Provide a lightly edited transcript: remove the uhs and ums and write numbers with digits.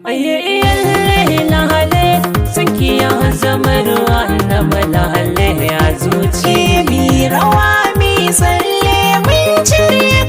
Aye iyalle lahale, sanki ya zama ruwa na malahale a zuci. Mi rawa, mi tsalle, mun cire.